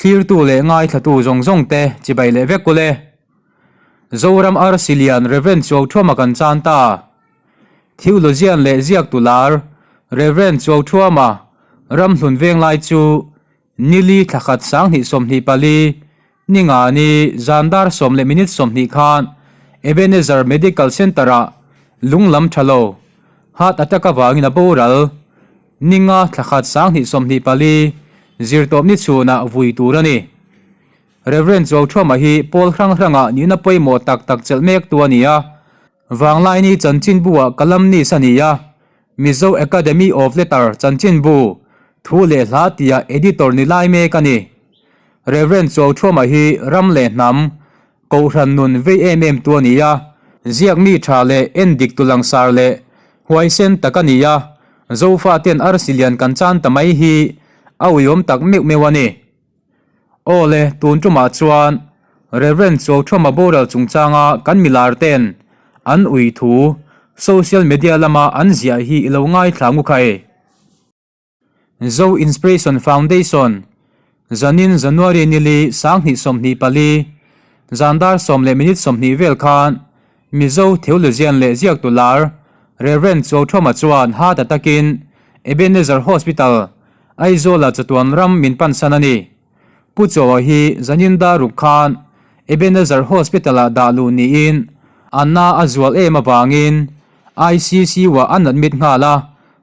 Thlirtu leh ngaithlatu zawng zawng te chibai leh vek ule. Zoram Arsi Lian Rev. Chuauthuama kan chan ta. Theologian leh ziaktu lar Rev. Chuauthuama Ramhlun Venglai chu Nili thlakhat 2024 Ningani zan dar sawm leh minute 20 khan Ebenezer Medical Centre-ah lunglam tha lo, heart attack avangin a boral. Ninga thlakhat 2024 zirtawpni chhunah vui tur a ni. Rev. Chuauthuama hi pawl hrang hrangah nihna pawimawh tak tak chelh mektu a ni a. Vanglaini chanchinbu-ah columnist a ni a, Mizo Academy of Letter chanchinbu thu leh hla tia editor ni lai mek a ni. Rev. Chuauthuama hi ram leh hnam, Kohhran nun vei em em tu a ni a, ziak mi tha leh en dik tu langsar leh huaisen tak a ni a, Zofaten arsi lian kan chan ta mai hi a uiawm tak meuh meuh a ni. Aw le, tun tumah chuan Rev. Chuauthuama boral chungchanga kan milar ten an ui thu social media lama an ziah hi i lo ngaithla ngu kha e. Zo Inspiration Foundation, Zanin January nili 2024, zan dar sawm leh minute 20 vel khan Mizo theologian leh ziaktu lar Rev. Chuauthuama chuan heart attack-in Ebenezer Hospital, Aizawla chatuan ram min pansan a ni. Pu Chawa hi zanin dar ruk khan Ebenezer Hospital-ah dah luh niin a na a zual em avangin ICCU-ah an admit nghal a,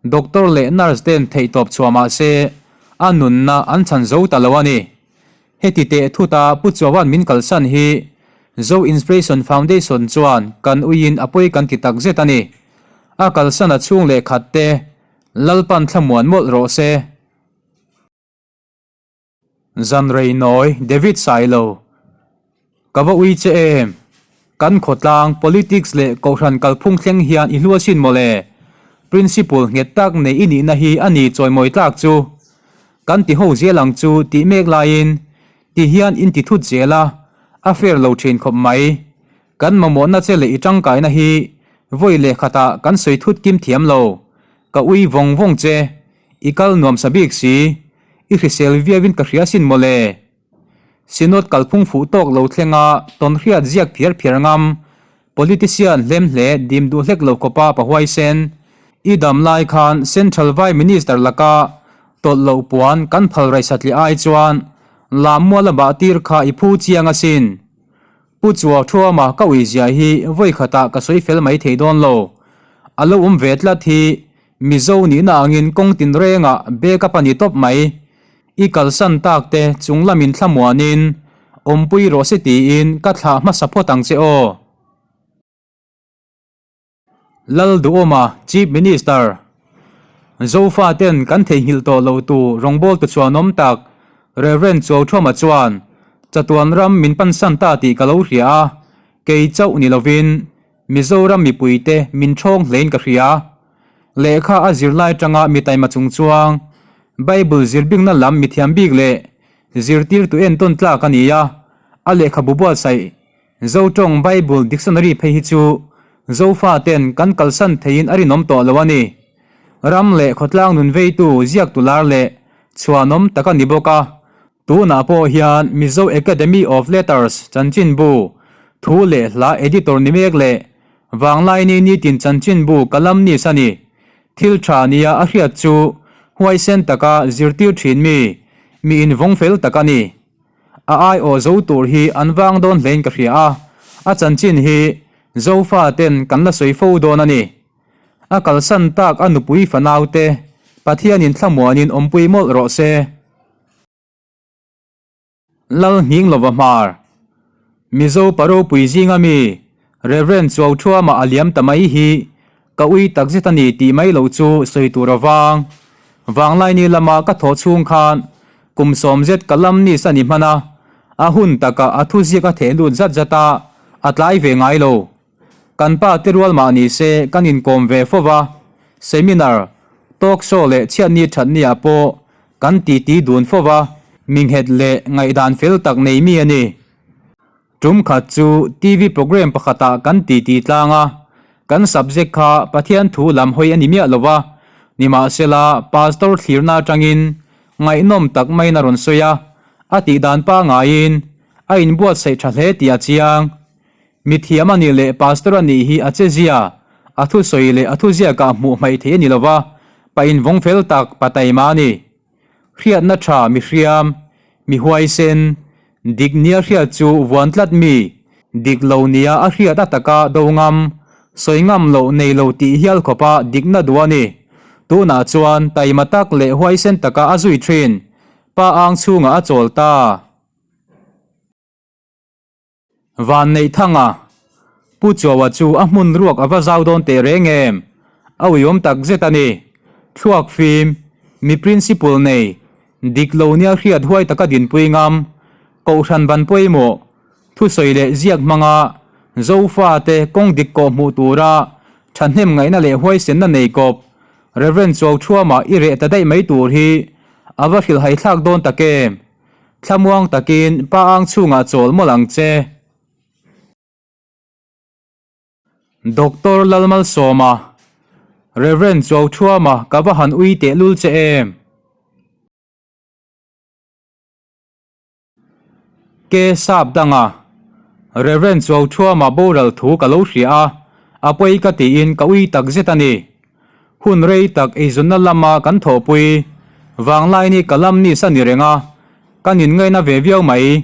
doctor leh nurse ten theihtawp chhuah mah se a nunna an chhan zo ta lo a ni. Heti teh thuta Pu Chawa'n min kalsan hi Zo Inspiration Foundation chuan kan uiin a pawi kan ti takzet a ni. A kalsan a chhung leh khat te Lalpan thlamuan mawlh rawh se. Zan rei nawi David Sailo, Ka va ui che em? Kan khawtlang politics leh kohhran kalphung thleng hian i hlu asin mawle. Principle nghet tak nei i nihna hi a ni chawimawi tlak chu. Kan ti ho zel ang chu tih mek laiin ti hian in ti thut zel a, a fair lo thin khawp mai. Kan mamawhna che leh i tangkaina hi vawi leh khatah kan sawi thut kim thiam lo. Ka ui vawng vawng che, i kal nuam sa bik si, i hrisel viauin ka hria sin mawle. Synod kalphung fuh tawk lo thlenga tawnhriat ziak phiar phiar ngam, politician hlem hle dim duh hlek lo khawpa pa huaisen, i dam lai khan Central Vai Minister laka tawlh loh puan kan phal raih satliah ai chuan lammual a bah tir kha i phu chiang asin. Pu Chua Thuama ka ui zia hi vawi khatah ka sawi fel mai thei dawn lo. A lo awm ve tlat hi Mizo nihna angin kawng tinrengah backup a ni tawp mai. I kalsan tak te chung lamin thlamuanin awmpui rawh se tiin ka thlah hmasa phawt ang che aw. Lalduhawma, Chief Minister, Zofa ten kan theihnghilh tawh lo tu rawngbawltu chhuanawm tak Rev. Chuauthuama chuan chatuan ram min pansan ta tih ka lo hria a, kei chauh ni lovin Mizoram mipuite min thawng hlein ka hria. Lehkha a zirlai tanga mi taima chungchuang, Bible zirbingna lam mithiam bik leh zirtirtu entawn tlak a ni a, a lehkhabu buatsaih Zotawng Bible Dictionary phei hi chu Zofa ten kan kalsan theiin a rinawm tawh lo a ni. Ram leh khawtlang nun veitu ziaktu lar leh chhuanawm tak a ni bawk a. Tunah pawh hian Mizo Academy of Letters chanchinbu thu leh hla editor ni mek leh Vanglaini nitin chanchinbu columnist a ni. Thil tha nia a hriat chu huaisen taka zirtir thin mi, mi invawng fel tak a ni. A aiawh zo tur hi an vang dawn hlein ka hria a, a chanchin hi Zofa ten kan la sawi fo dawn a ni. A kalsan tak a nupui fanaute Pathianin thlamuanin awmpui mawlh rawh se. Lal nghing lova hmar. Mizo pa ropui zinga mi Rev. Chuauthuama a liam ta mai hi ka ui takzet a ni tih mai loh chu sawi tur a vang. Vanglaini lama ka thawh chhung khan Kum sawm zet ka lam ni sa ni hman a, a hun takah a thuziak a theh lut zat zat a, a tlai ve ngai lo. Kan pa te rual mah ni se kan inkawm ve fo va, seminar, talk show leh chhiatni thatni ah pawh kan titi dun fo va, mi nghet leh ngaihdan fel tak nei mi a ni. Tum khat chu TV program pakhatah kan titi tlang a, kan subject kha Pathian thu lam hawi a ni miah lo va, nimahsela Pastor thlirna atangin ngaihnawm tak maiin a rawn sawi a, A tih dan pangaiin a inbuatsaih tha hle tih a chiang. Mithiam a nih leh pastor a nih hi a che zia, a thusawi leh a thuziakah hmuh hmaih theih a ni lo va, pa invawng fel tak pa taima a ni. Hriatna tha mi hriam, mi huaisen, dik nia hriat chu vuan tlat mi, dik lo nia a hriat a taka do ngam, sawi ngam loh nei lo tih hial khawpa dikna duh a ni. Tunah chuan taima tak leh huaisen taka a zui thin, pa ang chhungah a chawl ta. Van neih thanga Pu Chuaua chu a hmun ruak a va zau dawn teh reng em? A uiawm tak zet a ni. Thluak fim, mi principle nei, dik lo nia hriat huai taka dinpui ngam, Kohhran ban pawimawh, thusawi leh ziak hmanga Zofate kawng dik kawh hmuh tura thahnem ngaihna leh huaisenna nei kawp Rev. Chuauthuama i reh ta daih mai tur hi a va hrilhhai thlak dawn tak em? Thlamuang takin pa ang chhungah chawl mawlh ang che. Doctor Lalmalsawma, Rev. Chuauthuama ka va han ui tehlul che em? Ke sap danga, Rev. Chuauthuama boral thu ka lo hria a, a pawi ka tiin ka ui tak zet a ni. Hun rei tak eizawnna lama kan thawhpui vanglaini ka lam ni sa ni reng a, kan inngaina ve viau mai.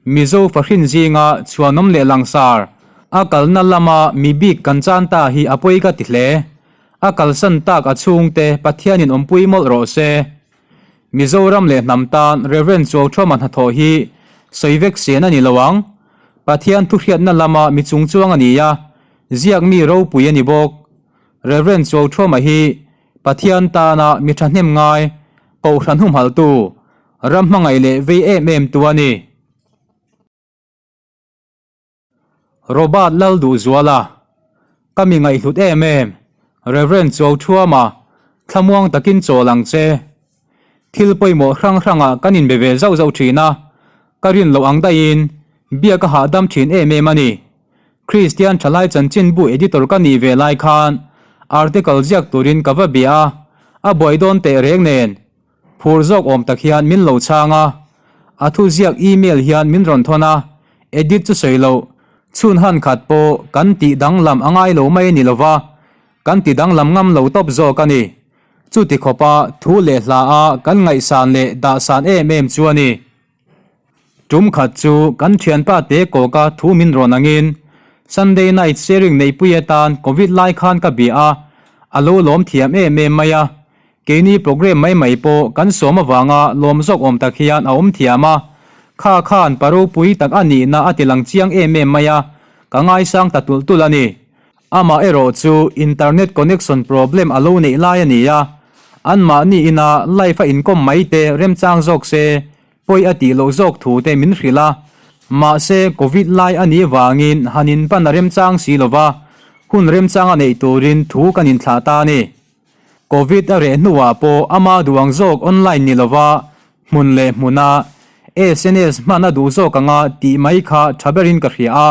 Mizo fahrin zinga chhuanawm leh langsar a kalna lama mi bik kan chan ta hi a pawi ka ti hle. A kalsan tak a chhungte Pathianin awmpui mawlh rawh se. Mizoram leh hnam tan Rev. Chuauthawma hnathawh hi sawi vek sen a ni lo ang. Pathian thuhriatna lama mi chungchuang a ni a, ziak mi ropui a ni bawk. Rev. Chuauthawma hi Pathian tana mi thahnem ngai, Kohhran humhaltu, ram hmangaih leh vei em em tu a ni. Robert Lalduhzuala, Ka mi ngaihhlut em em, Rev. Chuauthawma, thlamuang takin chawl ang che. Thil pawimawh hrang hrangah kan inbe ve zauh zauh thin a, ka rin loh ang daihin biak a hahdam thin em em a ni. Kristian Thalai Chanchinbu editor ka nih ve lai khan article ziak turin ka va bia a, a buai dawn teh reng nen Phur zawk awm tak hian min lo chhang a, a thu ziak email hian min rawn thawn a, edit chu sawi loh, chhun han khat pawh kan tih danglam a ngai lo mai a ni lo va, kan ti danglam ngam lo tawp zawk a ni. Chuti khawpa thu leh hla a kan ngaihsan leh dahsan em em chu a ni. Tum khat chu kan thianpa te kawka thu min rawn angin Sunday night sharing neihpui atan Covid lai khan ka bia a, a lo lawm thiam em em mai a. Keini program mai mai pawh kan sawm avanga lawm zawk awm tak hian a awm thiam a. Kha khan pa ropui tak a nihna a ti lang chiang em em mai a, ka ngaisang ta tulh tulh a ni. Amah erawh chu internet connection problem a lo neih lai a ni a, anmahni ina live a inkawm mai te remchang zawk se pawi a tih loh zawk thu te min hrilh a. Mahse Covid lai a nih vangin han inpan a remchang si lo va, hun remchang a neih turin thu kan inthlah ta a ni. Covid a reh hnuah pawh ama duh ang zawk online ni lova hmun leh hmuna SNS hman a duh zawk anga tih mai kha tha berin ka hria a,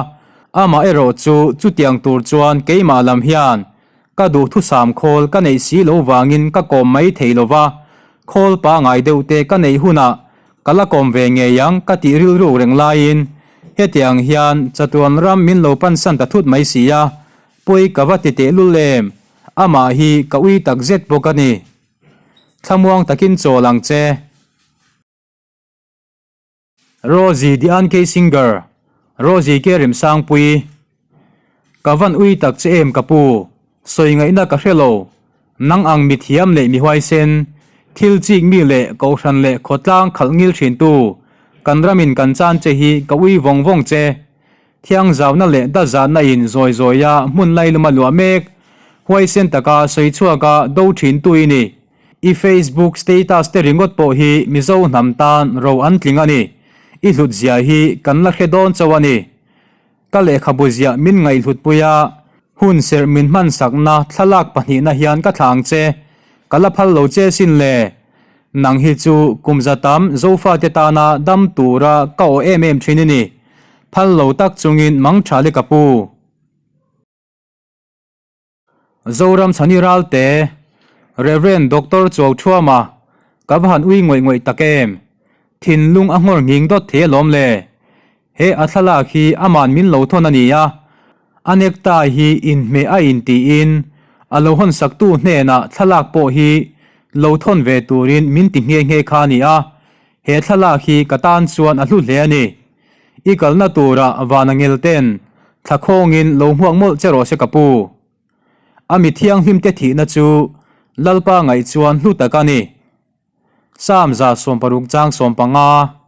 amah erawh chu chutiang tur chuan keimah lam hian ka duhthusam khawl ka neih si lo vangin ka kawm mai thei lova, khawl pangai deuh te ka neih hunah ka la kawm ve ngei ang ka tih rilruk reng laiin hetiang hian chatuan ram min lo pansan ta thut mai si a, pawi ka va ti tehlul em? Amah hi ka ui tak zet bawk a ni. Thlamuang takin chawl ang che. Rosie the Unkey Singer, Rosie ke Remsangpui. Ka van ui tak che em ka pu, sawi ngaihna ka hre lo. Nang ang mi thiam leh mi huaisen, thil chik mi leh kohhran leh khawtlang khalh ngil thintu, kan ramin kan chan che hi ka ui vawng vawng che. Thiangzauna leh dazatna in zawi zawia hmun lailuma luah mek, huaisen taka sawi chhuaka do thin tu i ni. I Facebook status te ringawt pawh hi Mizo hnam tan ro an tling a ni. I hlut zia hi kan la hre dawn chauh a ni. Ka lehkhabu ziah min ngaihhlutpui a, hun serh min hmansakna thlalak pahnihna hian ka thla ang che. Ka la phal lo che sin le. Nang hi chu kum za tam Zofate tana dam tura ka aw em em thin i ni. Phal lo tak chungin mang tha le ka pu. Zoram Chhani Ralte, Rev. Doctor Chuauthuama, ka va han ui ngawih ngawih tak em? Thinlung a nghawr nghing dawt thei alawm le. He a thlalak hi aman min lo thawn a ni a, a necktie hi inhmeh a intiin a lo hawn saktu hnenah thlalak pawh hi lo thawn ve turin min ti nghe nghe kha a ni a, he thlalak hi ka tan chuan a hlu hle a ni. I kalna turah vana ngel ten thla khawngin lo hmuak mawlh che rawh se ka pu. A mi thianghlimte thihna chu Lalpa ngaih chuan hlu tak a ni. Psalm 160 chang 15.